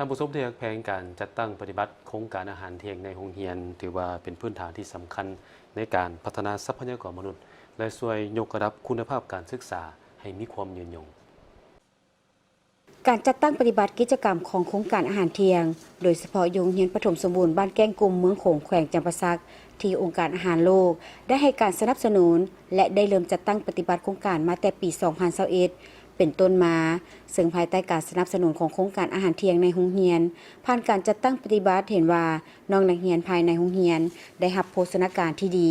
ທ່ານຜູ້ຊົມທີ່ຮັກແພງ, ການຈັດຕັ້ງປະຕິບັດໂຄງການອາຫານທ່ຽງໃນໂຮງຮຽນ ຖືວ່າເປັນພື້ນຖານທີ່ສຳຄັນໃນການພັດທະນາຊັບພະຍາກອນມະນຸດ ແລະ ຊ່ວຍຍົກລະດັບຄຸນນະພາບການສຶກສາໃຫ້ມີຄວາມຍືນຍົງ. ການຈັດຕັ້ງປະຕິບັດກິດຈະກຳຂອງໂຄງການອາຫານທ່ຽງ, ໂດຍສະເພາະຢູ່ໂຮງຮຽນປະຖົມສົມບູນບ້ານແກ້ງກຸ່ມ ເມືອງໂຂງ ແຂວງຈຳປາສັກ, ທີ່ອົງການອາຫານໂລກໄດ້ໃຫ້ການສະໜັບສະໜູນ ແລະ ໄດ້ເລີ່ມຈັດຕັ້ງປະຕິບັດໂຄງການມາແຕ່ປີສອງພັນຊາວເອັດ ເປັນຕົ້ນມາ, ເຊິ່ງພາຍໃຕ້ການສະໜັບສະໜູນຂອງໂຄງການອາຫານທ່ຽງໃນໂຮງຮຽນ, ຜ່ານການຈັດຕັ້ງປະຕິບັດເຫັນວ່າ ນ້ອງນັກຮຽນພາຍໃນໂຮງຮຽນໄດ້ຮັບໂພຊະນາການທີ່ດີ,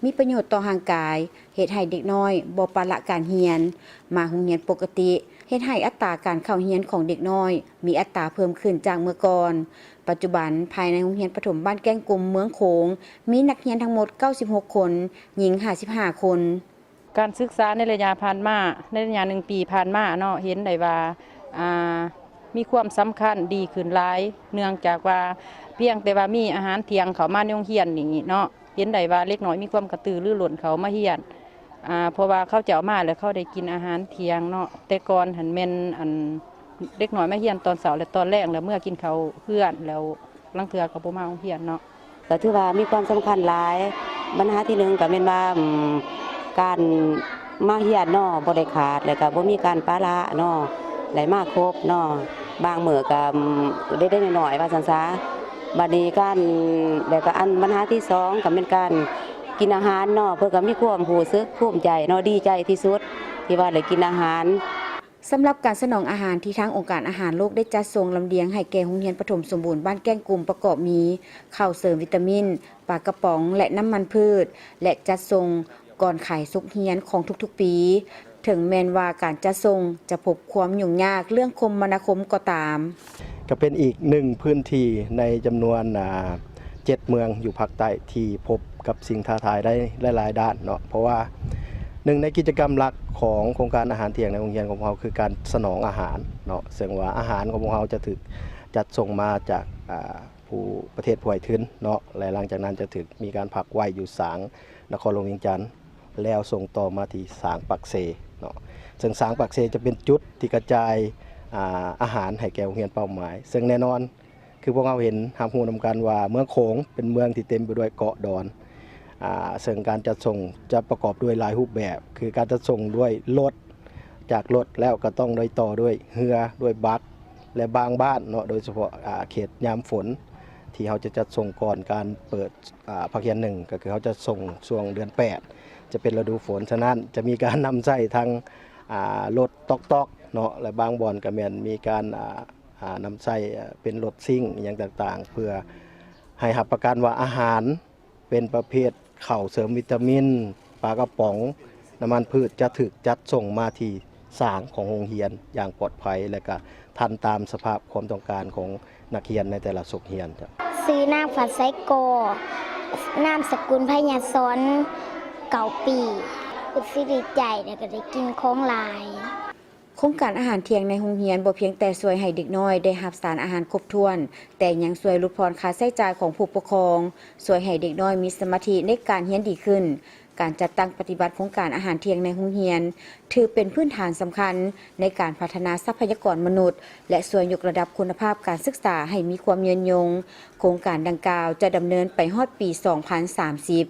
ມີປະໂຫຍດຕໍ່ຮ່າງກາຍ, ເຮັດໃຫ້ເດັກນ້ອຍບໍ່ປະລະການຮຽນ, ມາໂຮງຮຽນປົກກະຕິ, ເຮັດໃຫ້ອັດຕາການເຂົ້າຮຽນຂອງເດັກນ້ອຍມີອັດຕາເພີ່ມຂຶ້ນຈາກເມື່ອກ່ອນ. ປັດຈຸບັນ, ພາຍໃນໂຮງຮຽນປະຖົມບ້ານແກ້ງກຸ່ມ ເມືອງໂຂງ ມີນັກຮຽນທັງໝົດເກົ້າສິບຫົກຄົນ, ຍິງຫ້າສິບຫ້າຄົນ. ການສຶກສາໃນໄລຍະຜ່ານມາ, ໃນໄລຍະໜຶ່ງປີຜ່ານມາເນາະ, ເຫັນໄດ້ວ່າ ອ່າ ມີຄວາມສຳຄັນດີຂຶ້ນຫຼາຍ, ເນື່ອງຈາກວ່າພຽງແຕ່ວ່າມີອາຫານທ່ຽງເຂົ້າມາໃນໂຮງຮຽນນີ້ເນາະ, ເຫັນໄດ້ວ່າເດັກນ້ອຍມີຄວາມກະຕືລືລົ້ນເຂົ້າມາຮຽນ, ອ່າ ເພາະວ່າເຂົາເຈົ້າມາແລ້ວເຂົາໄດ້ກິນອາຫານທ່ຽງເນາະ. ແຕ່ກ່ອນຫັ້ນແມ່ນ ອັນ ເດັກນ້ອຍມາຮຽນຕອນເຊົ້າ ແລະ ຕອນແລງ ແລ້ວເມືອກິນເຂົ້າເຮືອນ ແລ້ວລາງເທື່ອກໍບໍ່ມາໂຮງຮຽນເນາະ. ກໍຖືວ່າມີຄວາມສຳຄັນຫຼາຍ. ບັນຫາທີໜຶ່ງກໍແມ່ນວ່າ ອາ ການມາຮຽນເນາະ ບໍ່ໄດ້ຂາດ ແລ້ວກໍບໍ່ມີການປະລະເນາະ, ໄດ້ມາຄົບເນາະ, ບາງມື້ກໍ ອາ ເລັກໆນ້ອຍໆ ວ່າຊັ້ນຊະ. ບັດນີ້ການ ແລ້ວກໍອັນບັນຫາທີສອງກໍແມ່ນການກິນອາຫານເນາະ, ເພິ່ນກໍມີຄວາມຮູ້ສຶກພູມໃຈເນາະ, ດີໃຈທີ່ສຸດທີ່ວ່າໄດ້ກິນອາຫານ. ສຳລັບການສະໜອງອາຫານທີ່ທາງອົງການອາຫານໂລກໄດ້ຈັດສົ່ງລຳລຽງໃຫ້ແກ່ໂຮງຮຽນປະຖົມສົມບູນບ້ານແກ້ງກຸ່ມ ປະກອບມີ ເຂົ້າເສີມວິຕາມິນ, ປາກະປ໋ອງ ແລະ ນ້ຳມັນພືດ ແລະ ຈັດສົ່ງກ່ອນຂາຍສົກຮຽນຂອງທຸກໆປີ. ເຖິງແມ່ນວ່າການຈັດສົ່ງຈະພົບຄວາມຫຍຸ້ງຍາກເລື່ອງຄົມມະນາຄົມກໍຕາມ. ກໍເປັນອີກໜຶ່ງພື້ນທີ່ໃນຈຳນວນ ອາ ເຈັດເມືອງຢູ່ພາກໃຕ້ທີ່ພົບກັບສິ່ງທ້າທາຍໃນຫຼາຍໆດ້ານເນາະ, ເພາະວ່າໜຶ່ງໃນກິດຈະກຳຫຼັກຂອງໂຄງການອາຫານທ່ຽງໃນໂຮງຮຽນຂອງພວກເຮົາ ຄືການສະໜອງອາຫານເນາະ, ເຊິ່ງວ່າອາຫານຂອງພວກເຮົາຈະຖືກຈັດສົ່ງມາຈາກ ອາ ຜູ້ ປະເທດຜູ້ໃຫ້ທຶນເນາະ ແລະ ຫຼັງຈາກນັ້ນຈະຖືກມີການພັກໄວ້ຢູ່ສາງນະຄອນຫຼວງວຽງຈັນ ແລ້ວສົ່ງຕໍ່ມາທີ່ສາງປາກເຊເນາະ, ເຊິ່ງສາງປາກເຊຈະເປັນຈຸດທີ່ກະຈາຍ ອາ ອາຫານໃຫ້ແກ່ໂຮງຮຽນເປົ້າໝາຍ. ເຊິ່ງແນ່ນອນ ຄືພວກເຮົາເຫັນຮັບຮູ້ນຳກັນວ່າ ເມືອງໂຂງເປັນເມືອງທີ່ເຕັມໄປດ້ວຍເກາະດອນ, ອາ ເຊິ່ງການຈັດສົ່ງຈະປະກອບດ້ວຍຫຼາຍຮູບແບບ, ຄືການຈັດສົ່ງດ້ວຍລົດ, ຈາກລົດແລ້ວກໍຕ້ອງໄດ້ຕໍ່ດ້ວຍເຮືອ, ດ້ວຍບັກ ແລະ ບາງບ້ານເນາະ, ໂດຍສະເພາະ ອາ ເຂດຍາມຝົນ ທີ່ເຮົາຈະຈັດສົ່ງກ່ອນການເປີດ ອາ ພາກຮຽນໜຶ່ງ ກໍຄືເຮົາຈະສົ່ງຊ່ວງເດືອນແປດ ຈະເປັນລະດູຝົນ. ສະນັ້ນຈະມີການນຳໃຊ້ທັງ ອາ ລົດຕອກໆເນາະ ແລະ ບາງບ່ອນກໍແມ່ນມີການ ອາ ອາ ນຳໃຊ້ ອາ ເປັນລົດຊິງອີ່ຫຍັງຕ່າງໆ ເພື່ອໃຫ້ຮັບປະກັນວ່າອາຫານ ເປັນປະເພດເຂົ້າເສີມວິຕາມິນ, ປາກະປ໋ອງ, ນ້ຳມັນພືດ ຈະຖືກຈັດສົ່ງມາທີ່ສາງຂອງໂຮງຮຽນຢ່າງປອດໄພ ແລະ ກະທັນຕາມສະພາບຄວາມຕ້ອງການຂອງນັກຮຽນໃນແຕ່ລະສົກຮຽນ. ຊື່ນາງ ຝັນໄຊ ກໍ ນາມສະກຸນ ໄພຍາສອນ ເກົ້າປີ. ຮູ້ສຶກດີໃຈ ແລ້ວກໍໄດ້ກິນຂອງຫຼາຍ. ໂຄງການອາຫານທ່ຽງໃນໂຮງຮຽນບໍ່ພຽງແຕ່ຊ່ວຍໃຫ້ເດັກນ້ອຍໄດ້ຮັບສານອາຫານຄົບຖ້ວນ, ແຕ່ຍັງຊ່ວຍຫຼຸດຜ່ອນຄ່າໃຊ້ຈ່າຍຂອງຜູ້ປົກຄອງ, ຊ່ວຍໃຫ້ເດັກນ້ອຍມີສະມາທິໃນການຮຽນດີຂຶ້ນ. ການຈັດຕັ້ງປະຕິບັດໂຄງການອາຫານທ່ຽງໃນໂຮງຮຽນ ຖືເປັນພື້ນຖານສຳຄັນໃນການພັດທະນາຊັບພະຍາກອນມະນຸດ ແລະ ຊ່ວຍຍົກລະດັບຄຸນນະພາບການສຶກສາໃຫ້ມີຄວາມຍືນຍົງ. ໂຄງການດັ່ງກ່າວຈະດຳເນີນໄປຮອດປີສອງພັນສາມສິບ.